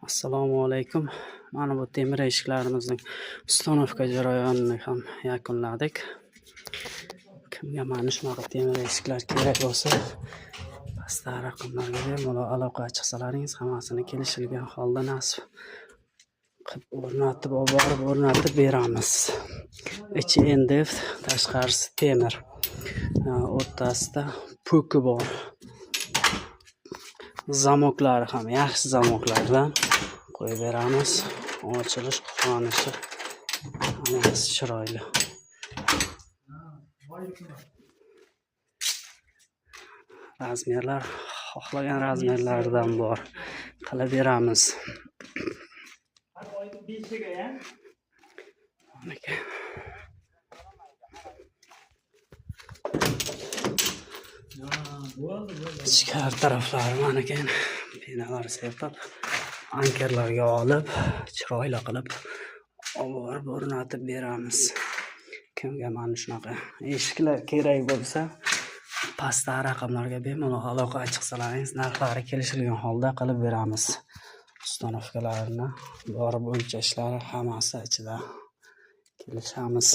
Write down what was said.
Assalomu alaykum. Mana bu temir eshiklarimizning установка jarayonini ham yakunladik. Kimga mana shunaqa temir eshiklar kerak bo'lsa, pastda raqamlarga bemalol aloqa chiqsalaringiz, hammasini kelishilgan holda nasib qilib o'rnatib, olib borib o'rnatib beramiz. Ichi MDF, tashqarisi temir. O'rtasida po'ki bor. Zamoklari ham yaxshi zamoklardan qo'yib beramiz. Ochilish, qulflanishi hammasi chiroyli. Razmerlar xohlagan razmerlardan bor. Qilib beramiz. Beshiga ya. Manaki. Bo'ldi, bo'ldi. Ichkari taraflari mana keyin binolar sepib, ankerlarga olib, chiroyli qilib olib borib o'rnatib beramiz. Kimga mana shunaqa eshiklar kerak bo'lsa, pastdagi raqamlarga bemalol aloqa chiqsalaringiz, narxlari kelishilgan holda qilib beramiz. Установка larini, borib o'lchashlari hammasi ichida kelishamiz.